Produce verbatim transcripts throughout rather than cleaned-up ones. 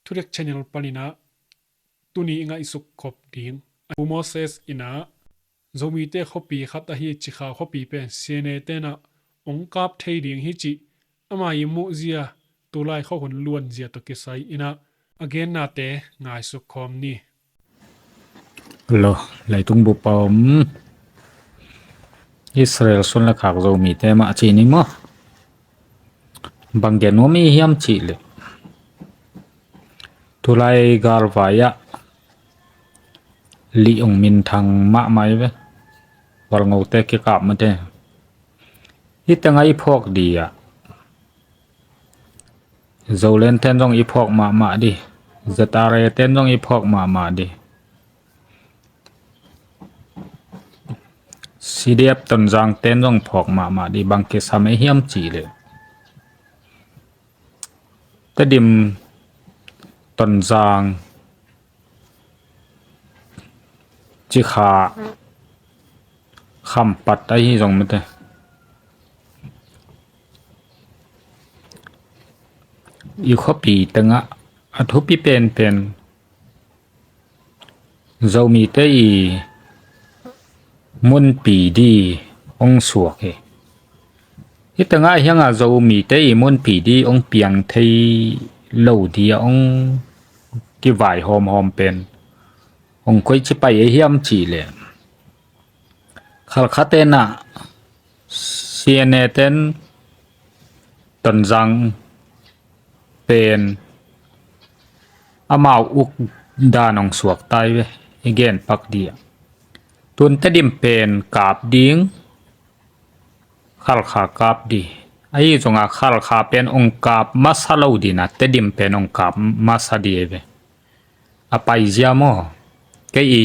Thudiak Channel panin ah tuni i ngaihsuk khop ding, Pu Moses in ah Zomite khuapi khat ahi Cikha khuapi pen C N A te'n ah hong kap thei ding hi cih ama i muhzia, tulai khuahun luanzia tawh kisai in ah a gennate ngaihsuk khawm ni. Lo, leitung bup a om Israel sunlakhak Zomite mah ci ni maw? Bang gen nuam i hiam cih leh, tulai galvai ah lih hong minthang mahmah hi ve. Hualngote kikap mate. Hih tengah i phawk di ah, Zoland ten zong i phawk mahmah di, Z R A ten zong i phawk mahmah di, C D F Tonzang ten zong phawk mahmah di. Bang kisam ei hiam cih leh, Tedim, Tonzang, Cikha, Khampat ahi zong mate, i khuapi tengah a thupi penpen Zomite i munpi di hong suak hi. Hih tengah hiangah Zomite i munpi di hong piang thei lo di a hong kivai hawmhawm pen hong koici pai ei hiam cih leh, Khalkha ten ah C N A ten Tonzang pen amau uk dan hong suak tai ve. I gen pak di ah, tun Tedim pen kap ding, Khalkha kap di. Ahi zongah Khalkha pen hong kap masa lo di na, Tedim pen hong kap masa di ei ve. A paizia maw? Kei i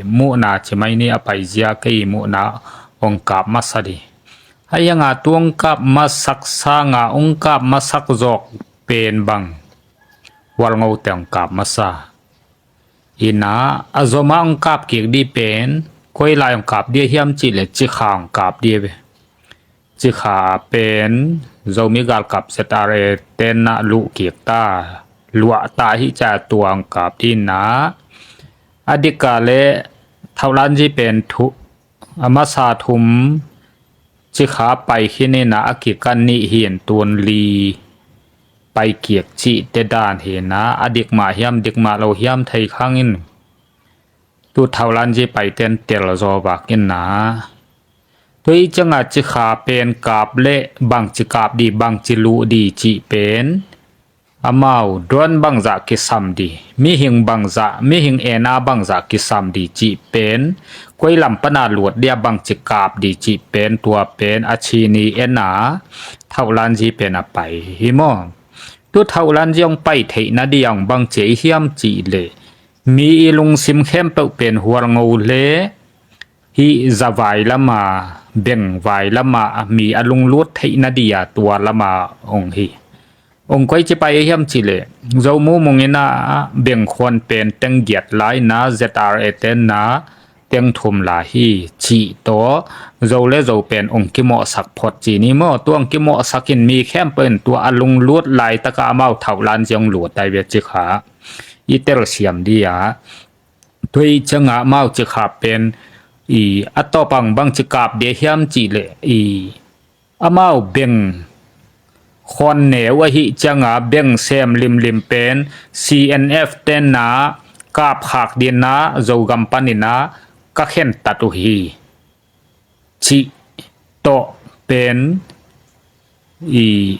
muhna ci mai ni, a paizia kei i muhna hong kap masa di. Ahi hangah tu hong kap masak sangah hong kap masak zawk pen bang, Hualngote hong kap masa. Ina a zomah hong kap kik di pen koi lai hong kap di a hiam cih leh Cikha hong kap di a ve. Cikha pen Zomi galkap Z R A ten ah luh kik ta, luah ta hi cia tua hong kap di na. A dika le Thaulanzi pen thu, a masa thum Cikha pai khin ina a kikan nih hi in tun li pai kik cihte dan hi na. A dik mah hiam dik mah lo hiam thei khang in, tu Thaulanzi pai ten tel zaw vak in na. Tua i ciangah Cikha pen kap le bangci kap di, bangci luh di cih pen amau drone bangzah kisam di, mihing bangzah, mihing ena bangzah kisam di cih pen, koi lam pana luat dia bangci kap di cih pen, tua pen a cini ena Thaulanzi pen a pai hi maw? Tu Thaulanzi hong pai theihna di a hong bangci ei hiam cih leh, mi i lungsim khempeuh pen Hualngo le hih zavai lama, bengvai lama mi a lunglut theihna di a tua lama hong hi. Hong koici pai ei hiam cih leh, Zo mumung ina bengkhuan pen teng giat lai na, Z R A ten na teng thum lai hi cih tawh, Zo le Zo pen hong kimawhsak phot ci ni maw? Tua hong kimawhsak in mi khempeuh in tua a lunglut laitaka amau Thaulanzi hong lut ai ve Cikha. I telsiam di a. Tua i ciangah amau Cikha pen i a tawpang bangci kap di a hiam cih leh, i amau beng khuan neu ahih ciangah beng sem limlim pen C N F ten na kap khak di na Zogam panin a ka khentat uh hi cih tawh pen i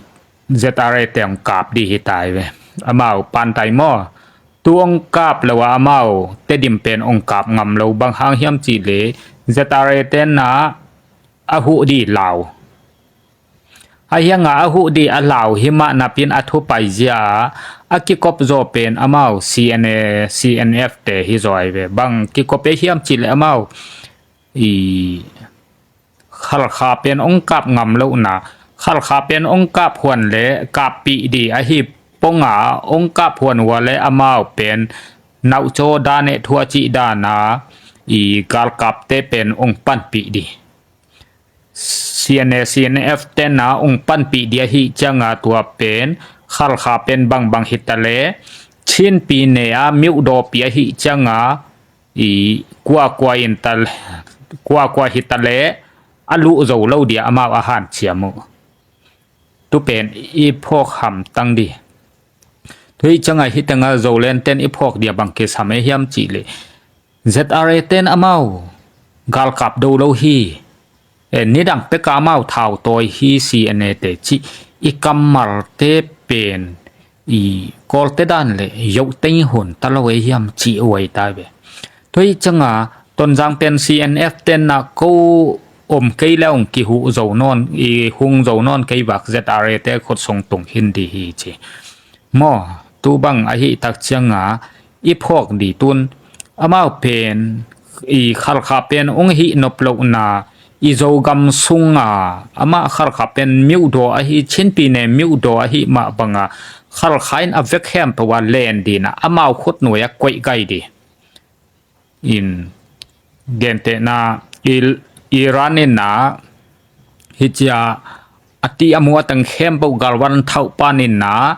Z R A te hong kap di hi tai ve. Amau pantai maw? Tu hong kap lo a amau Tedim pen hong kap ngam lo, bang hang hiam cih leh Z R A ten na a huh di lau. Ahi hangah a huh di a lau hi mah napi in a thu paizia a kikop zaw pen amau C N A, C N F te hi zaw ai ve. Bang kikop ei hiam cih leh amau i Khalkha pen hong kap ngam lohna, Khalkha pen hong kap huan le kappih di ahi ponga hong kap huan hua le amau pen nauhcaw dan eh thu a cih dana i galkapte pen hong panpih di. C N A, C N F tena hong panpih di ahih cianga tua pen Khalkha pen bangbang hita le Chinpi ne a miuhdawpi ahi cianga i kuakua in ta kuakua hi ta le a luh zo lo dia amau a hanciam uh. Tu pen i phawk hamtang di. Tua hi cianga hi tenga Zoland ten i phawk dia bang kisam e hiam cih le Z R A ten amau galkap do lo hi. E, nidang peka amau thau tawi hi C N A te cih i kammalte pen i Kawlte dan le yohteng hun ta lo e hiam cih uai tai ve. Tua hi cianga Tonzang pen C N F ten na ko om kei le ong kihuh zo nawn i hung zo nawn kei vak Z R A te khut sung tung hin di hi ci. Maw, tu bang ahi tak cianga i phawk di tun amau pen i Khalkha pen ong hih nop lohna i Zogam sunga amah Khalkha pen miuhdaw ahi Chinpi ne miuhdaw ahi mah banga Khalkha in a vek khempeuh a len dina amau khut nuai a koih gai di. In gentehna Iran inna hicia a ti a mu a teng khempeuh galvan thauh pan inna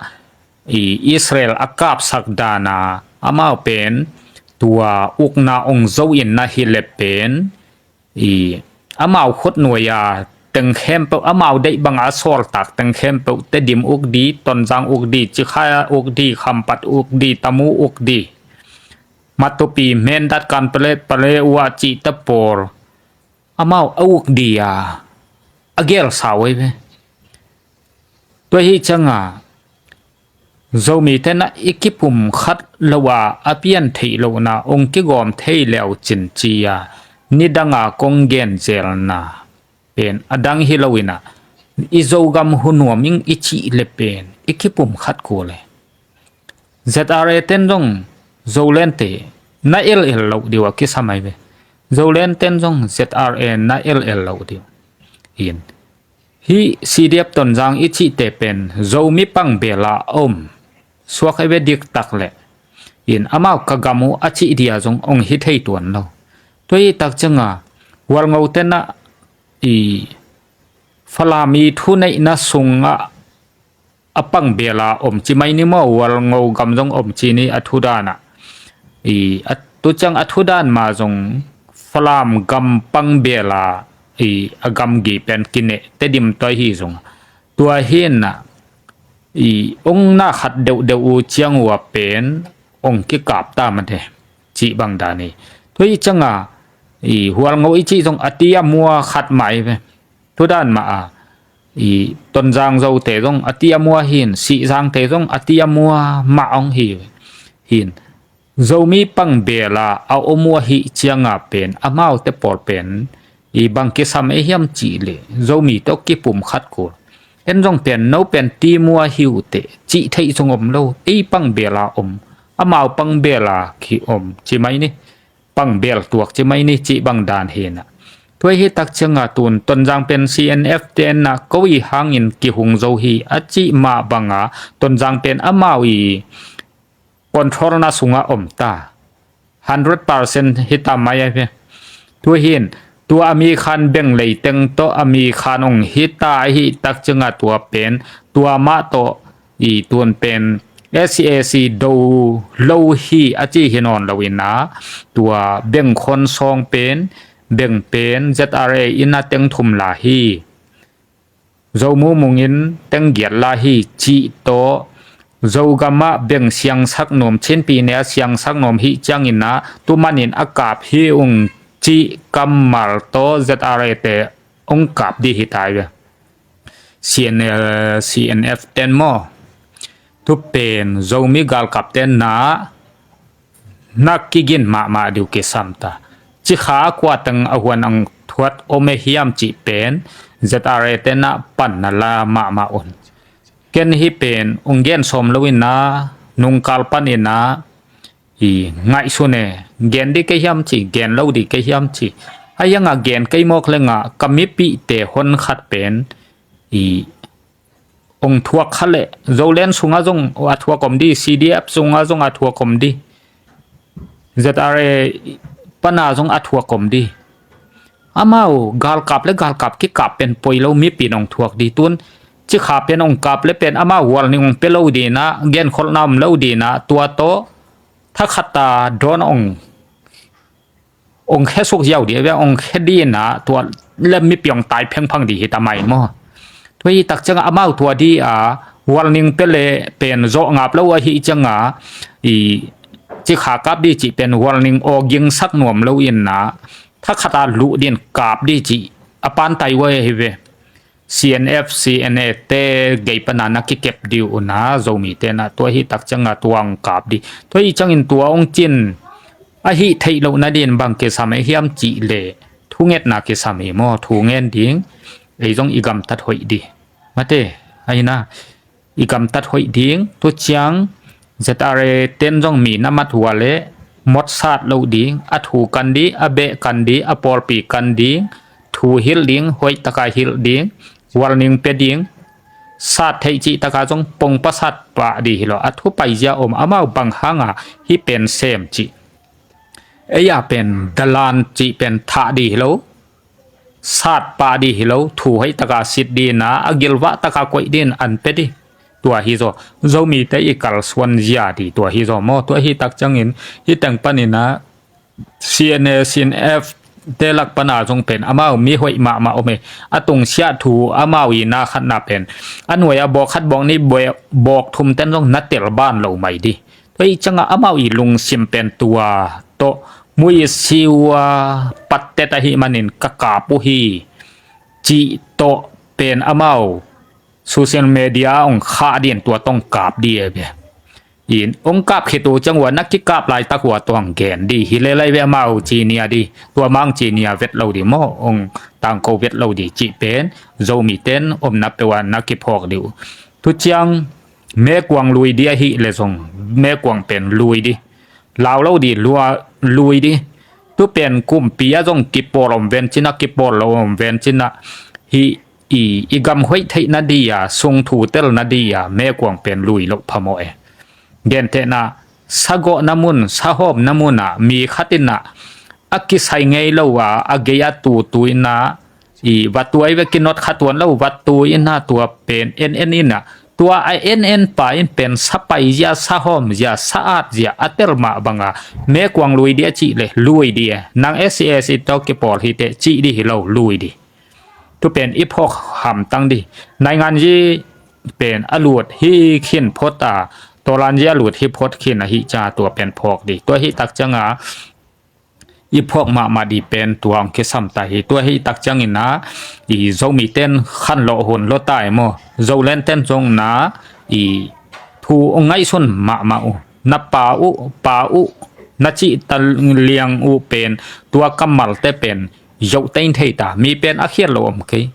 i Israel a kapsak dana amau pen tua ukna ong zo inna hi le pen i amau khut nuai a teng khempeuh amau deih banga a sawltak teng khempeuh Tedim uk di, Tonzang uk di, Cikha uk di, Khampat uk di, Tamu uk di, Matupi, Mendat, Kanpale, Pale ua cihte pawl amau a uk di a a gel sau ei ve. Tua hi cianga Zomi tena i kipum khat lo a a pian theih lohna ong kigawm thei leu cin ci a nidanga kong gen zelna pen a dang hi lo ina i Zogam hu nuam ing i cih le pen i kipum khat kul e. Z R A ten zong Zoland te na el el lo diu a kisam ai ve. Zoland ten zong Z R A na el el lo diu. In hi C D F Tonzang i cihte pen Zomi pang bela om suak ai ve dik tak le in amau ka gam uh a cih dia zong ong hi thei tuan lo. Tua hi tak cianga Hualngo tena i Falami thuneihna sungah a pang bela om ci mai ni maw, Hualngo gam zong om ci ni a thudan ah. I a tu ciang a thudan ma zong Falam gam pang bela i a gamgi pen kineh Tedim tawi hi zong. Tua hi na i ong na khat deuhdeuh uh ciang uh a pen ong kikap ta mate cih bang dan hi. Tua hi cianga i Hualngo i cih zong a ti a mua khat mai ve. Thudan mah a i Tonzang Zote zong a ti a mua hin, Sihzangte zong a ti a mua mah ong hi ve. Hin Zomi pang bela a om uh ahi cianga pen amaute pawl pen i bang kisam ei hiam cih le Zomi tawh kipum khat kul. En zong pen no pen ti mua hi uh teh cih theih zong om lo, ei pang bela om, amau pang bela ki om ci mai ni. Pang bel tuak ci mai ni cih bang dan hi na. Tua hi tak cianga tun Tonzang pen C N F ten na ko i hangin kihung zo hi a cih mah banga Tonzang pen amau i control na sunga om ta. Hundred percent hi ta mai a hi. Tua hin tua a mi khan beng leiteng tawh a mi khan ong hi ta ahi tak cianga tua pen tua mah tawh i tun pen S A C do lo hi a ci hi nawn lo ina tua beng khon sawng pen beng pen Z R A ina teng thum la hi. Zo mumungin teng giat la hi cih tawh Zogam ah beng siangsak nuam Chinpi ne a siangsak nuam hi ciangin ah tumanin a kap hi ung cih kammal tawh Z R A te ong kap di hi tai ve. C N L, C N F ten maw? Tu pen Zomi galkap ten na na kigin mahmah diu kisam ta. Cikha a kua teng a huan ang thuat om e hiam cih pen Z R A ten na pan na la mahmah un. Ken hi pen ung gen sawm lo ina nungkal pan ina i ngaihsun e gen di kei hiam ci gen lo di kei hiam ci. A hianga gen kei mawk lenga ka mipihte hon khat pen i ong thuak kha le Zoland sunga zong a thuak om di, C D F sunga zong a thuak om di, Z R A pana zong a thuak om di. Amau galkap le galkap kikap pen poi lo mipi nong thuak di tun Cikha pen ong kap le pen amau warning ong pia lo dinah, genkholhna om lo dinah, tua tawh thakhata drone ong ong khesuk ziau dih a ve, ong khe dinah tua le mipi ong tai phengphang dih hi ta mai maw. Tua hi tak ciangah amau tua dih a warning pia le pen zawh ngap lo ahi ciangah i Cikha kap dih cih pen warning aw gingsak nuam lo innah thakhata luh din kap dih cih a pantai uh ahi ve. C N F, C N A te gei pana na kikep dih uh na Zomi tenah tua hi tak ciangah tua ong kap dih. Tua hi ciangin tua ong cin ahi theih loh nadin bang kisam ei hiam cih le thungetna kisam hi maw, thungen ding, ei zong i gamtat hoih dih. Mate, ahi na, i gamtat hoih ding, tu ciang Z R A ten zong mi na mat uh a le mawtsat loh ding, a thu kan dih, a beh kan dih, a pawlpi kan ding, thu hilh ding, hoih taka hilh ding, warning pia ding, sat theih cih taka zong pongpasat pah dih hi lo, a thu paizia om amau bang hanga hih pen sem cih. Ei a pen dalan cih pen thah dih hi lo, sat pah dih hi lo, thu hoih taka sit dih na, a gilvah taka koih din an pia dih. Tua hi zaw, Zomite i kalsuan zia dih tua hi zaw maw. Tua hi tak ciangin, hi teng paninah, C N A, C N F te lak pana zong pen amau mi hoih mahmah om e. A tungsiah thu amau i na khatna pen a nuai a bawk khat bawk nih bawk thum ten zong na tel ban lo mai dih. Tua hi ciangah amau i lungsim pen tua tawh mui siua pattet ahi manin ka kap uh hi cih tawh pen amau social media ong khah din tua tawh ong kap dih e ve. In ong kap khit uh ciang ua na kikap laitak ua tua ong gen dih hi le lai ve, amau ci nia dih, tua mang ci nia vet lo dih maw, ong tangko vet lo dih cih pen Zomi ten omna peuh a na kiphawk dih uh. Tu ciang mekuang lui dih ahi le zong mekuang pen lui dih, lau lo dih, lui dih. Tu pen kumpi a zong kipawl om ven cinah, kipawl lo om ven cinah, hih i, i gam hoih theih nadih a, sung thu tel nadih a mekuang pen lui loh phamawh e. Gentehna, sagawhna mun, sahawmna munah mi khat innah a kisai ngei lo a, a gei a tutu innah i va tuai ve, kinot kha tuan lo va tui innah tua pen en en innah, tua a en en pa in pen sapai zia, sahawm zia, sa-at zia a tel mah banga mekuang lui dih a cih le lui dih e. Nang S C S C tawh kipawl hi teh cih dih hi lo, lui dih. Tu pen i phawk hamtang dih. Nainganzi pen a lut hi khin phot a, tawlanzi a lut hi phot khin ahi cianga tua pen phawk dih. Tua hi tak cianga i phawk mahmah dih pen tua ong kisam ta hi. Tua hi tak ciangin a i Zomi ten khan lawh hun lawh ta e maw. Zoland ten zong na i thu ong ngaihsun mahmah uh. Na pa uh, pa uh, na cih ta liang uh pen tua kammalte pen zoh tein thei ta, mi pen a khiat lo om kei.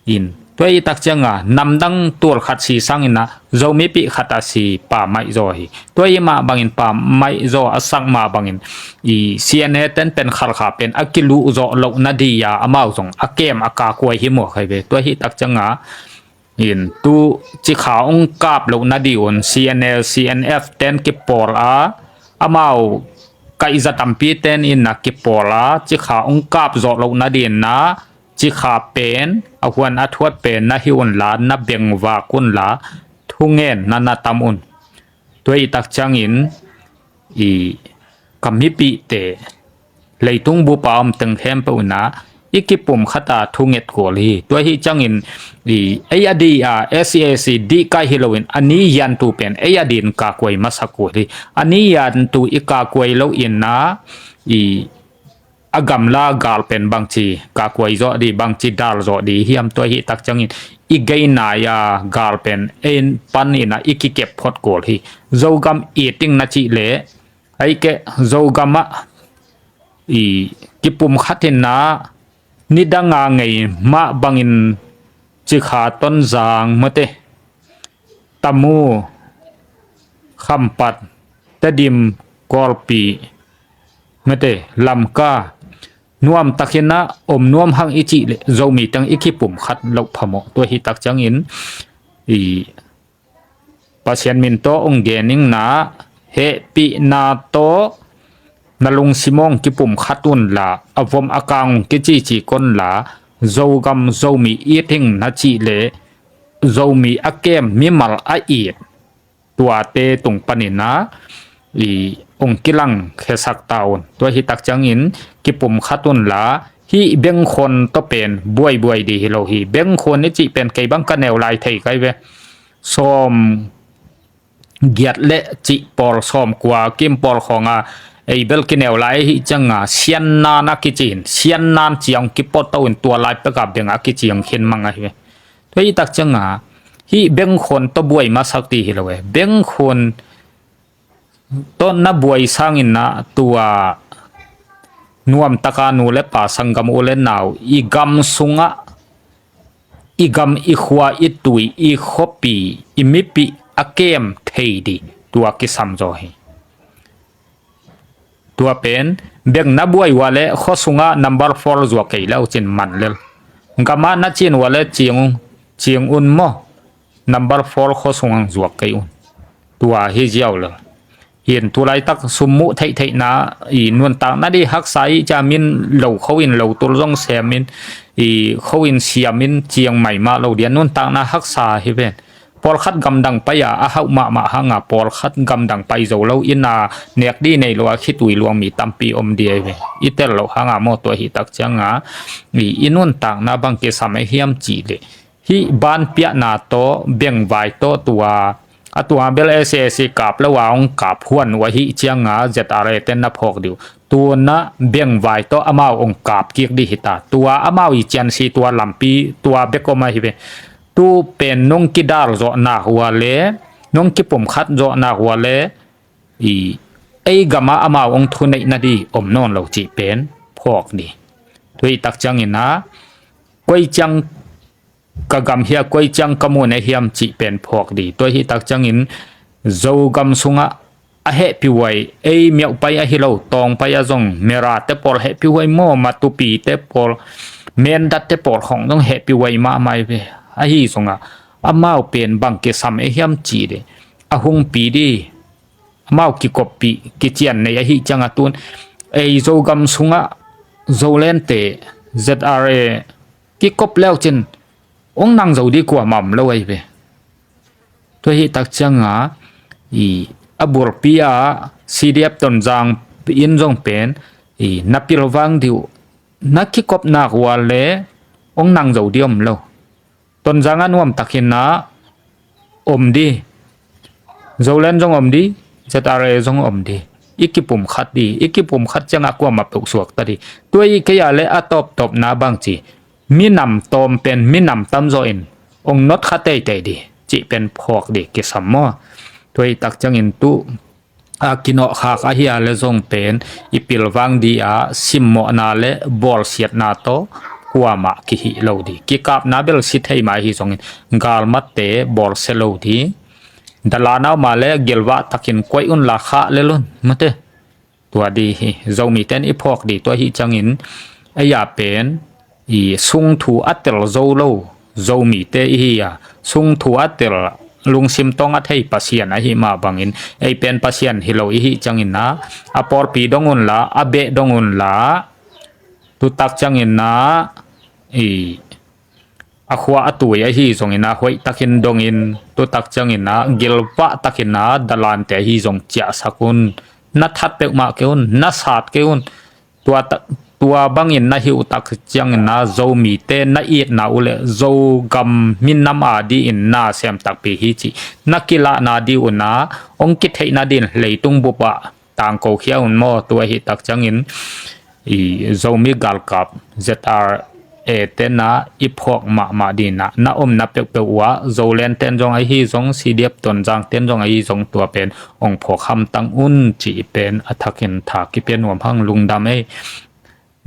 In tua i tak cianga namdang tual khat si sangin a Zomipih khat a si pa maih zaw hi. Tua i mah bangin pa maih zaw a sak mah bangin i C N A ten pen Khalkha pen a kiluh zawh loh nadih a amau zong a kem a kakuai hi maw khai ve. Tua hi tak cianga in tu Cikha ong kap loh nadih un C N L, C N F ten kipawl a, amau kaihza tampi ten in a kipawl a, Cikha ong kap zawh loh nadih na, Cikha pen a huan a thuat pen na hi unla, na bengvak unla, thungen na na tam un. Tua i tak ciangin i ka mipihte leitung bupa om teng khempeuh una i kipum khata thunget kul hi. Tua hi ciangin i ei a di a S C S C dih kai hi loin a ni yantu pen ei a din kakuai masak kul hi. A ni yantu i kakuai lo inna i a gamla gal pen bangci kakuai zawh di, bangci dal zawh di hiam, tua hi tak ciangin i geinai a gal pen ei pan inna i kikep phot kul hi. Zogam i ting na cih leh, aike Zogam ah i kipum khat inna nidanga ngei mah bangin Cikha, Tonzang, mate, Tamu, Khampat, Tedim, Kawlpi, mate, Lamka, nuam takin a om nuam hang i cih leh Zomi teng i kipum khat loh phamawh. Tua hi tak ciangin i Pasian min tawh ong gening na, hehpihna tawh na lungsim ong kipum khat unla, a vom a kang ong kicici konla, Zogam Zomi i ting na cih leh Zomi a kem, mimal a it, tuate tung panin ah i ong kilang khesak ta un. Tua hi tak ciangin kipum khat un la, hih bengkhon tawh pen buaibuai di hi lo hi. Bengkhon i cih pen kei bang ka neu lai thei kai ve. Sawm giat le cih pawl, sawm kua kim pawl khawng a, ei bel kineu lai hi ciang a, siannan a kici in, siannan ciang kipaw to in, tua lai pek a beng a kici ang khin mang ahi ve. Tua hi tak ciang a, hih bengkhon tawh buai masak ti hi lo e. Bengkhon tawh na buai sangin ah tua nuam taka nu le pa, sanggam u le nau, i gam sungah, i gam, i khua, i tui, i khuapi, i mipi a kem thei di, tua kisam zaw hi. Tua pen beng na buai ua le khua sungah number four zuak kei le uh cin man lel. Gam ah na cin ua le cing, cing un maw, number four khua sungah zuak kei un. Tua hi ziau lel. Hin tulaitak sum muh theihtheihna, i nuntakna di haksa i ciamin lo kho in, lo tul zong semin, i kho in siamin ciang maimah lo dia, nuntakna haksa hi ven. Pawlkhat gamdang pai a, a hauh mahmah hanga, pawlkhat gamdang pai zo lo, inn a nek di nei lo a khitui luang mi tampi om di ahi ve. I tel loh hanga maw, tua hi tak cianga i, i nuntakna bang kisam e hiam cih leh, hih banpiahna tawh, bengvai tawh, tua a tua bel S A C kap lo a hong kap huan uh ahi cianga Z R A ten na phawk dih uh. Tuna bengvai tawh amau hong kap kik dih hita. Tua amau i ciansi tua lampi tua bek om ahi ve. Tu pen nong kidal zawhna hua le, nong kipumkhat zawhna hua le, i ei gama amau hong thuneihna di om nawn lo cih pen phawk dih. Tua hi tak ciangin a, koi ciang ka gam hia, koi ciang ka mun e hiam cih pen phawk dih. Tua hi tak ciangin Zogam sungah a hehpih huai, ei miauh pai ahi lo, tawng pai a zong Mera te pawl hehpih huai maw, Matupi te pawl, Mendat te pawl khawng zong hehpih huai mahmah hi ve. Ahi zongah amau pen bang kisam e hiam cih dih, a hungpi dih, amau kikoppih kician nei ahi ciangah tun ei Zogam sungah Zolente Z R A kikop leu cin hong nang zo dih kuamah om lo ahi ve. Tua hi tak cianga i, a bulpi a C D F Tonzang in zong pen i, na pilvang dih uh, na kikopna hua le hong nang zo dih om lo. Tonzang a nuam takin a om dih, Zoland zong om dih, Z R A zong om dih. I kipumkhat dih, i kipumkhat ciangah kuamah peuh suakta dih. Tua i kei a le a tawptawpna bang ci, minam tawm pen minam tamzaw in hong notkha teitei dih cih pen phawk dih kisam maw. Tua hi tak ciangin tu a kinawhkhak ahi a le zong pen i pilvang dih a simmawhna le bawlsiatna tawh kuamah kihih lo dih. Kikapna bel si thei mah ahi zongin galmatte bawlsia lo dih. Dalan a om a le gilvah takin koih unla khah lel un mate. Tua dih hi Zomite in i phawk dih. Tua hi ciangin ei a pen i sungthu a tel zo lo Zomite i hi a, sungthu a tel, lungsim tawng a thei Pasian ahi mah bangin ei pen Pasian hi lo i hi ciangin a, a pawlpi dong unla, a beh dong unla, tu tak ciangin a i a khua a tui ahi zongin a hoih takin dongin, tu tak ciangin a gilvah takin a dalante ahi zong ciahsak un. Na that peuhmah kei un, na sat kei un. Tua ta-, tua bangin na hi uh tak ciangin a Zomite na itna uh le Zogam minam a dih in na sem takpi hi cih na kilahna dih un a, hong kitheihna dih in leitung bup ah tangko khia un maw. Tua hi tak ciangin i Zomi galkap Z R A ten a i phawk mahmah dih in a, na omna peuhpeuh uh ah Zoland ten zong ahi zong, C D F Tonzang ten zong ahi zong, tua pen hong phawk hamtang un cih pen a thakin tha kipia nuam hang. Lungdam ei.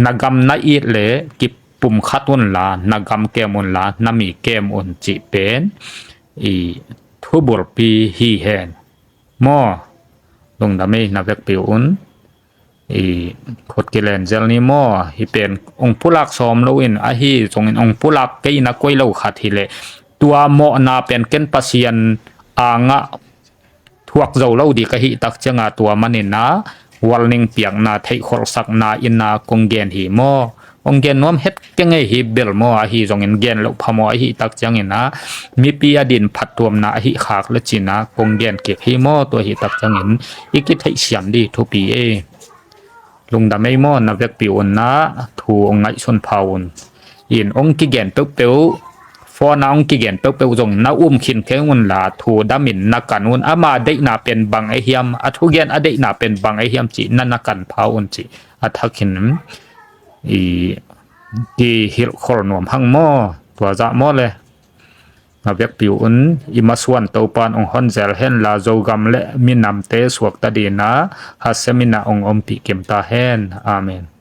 Na gam na it le kipumkhat unla, na gam kem unla, na mi kem un cih pen i thubulpi hi hen. Maw, lungdam ei, na vekpi un. I khut kilen zel ni maw, hi pen ong pulak sawm lo in, ahi zongin ong pulak kei na koi lo khat hi leh, tua mawhna pen ken Pasian angah thuak zo lo dih ka hi tak cianga, tua manin a warning piakna, theihkholhsakna in a kong gen hi maw. Hong gen nuam het keng ei hi bel maw, ahi zongin gen loh phamawh ahih tak ciangin ah, mipi a din phattuamna ahih khak le cin ah kong gen kik hi maw, tua ahih tak ciangin i kitheihsiam dih thupi ei. Lungdam ei maw, na vekpi un ah thu hong ngaihsun pha un. In hong kigen peuhpeuh, phone ah hong kigen peuhpeuh zong na um khin keng un la, thu damin na kan un, ama deihna pen bang ei hiam, a thugen a deihna pen bang ei hiam cih na na kan pha un cih a thakin i kihilhkhol nuam hang maw, tua zah maw le. Na vekpi un, i masuan Topan hong honzel hen la, Zogam le minamte suakta din ah, hasia min ah hong ompih kim ta hen. Amen.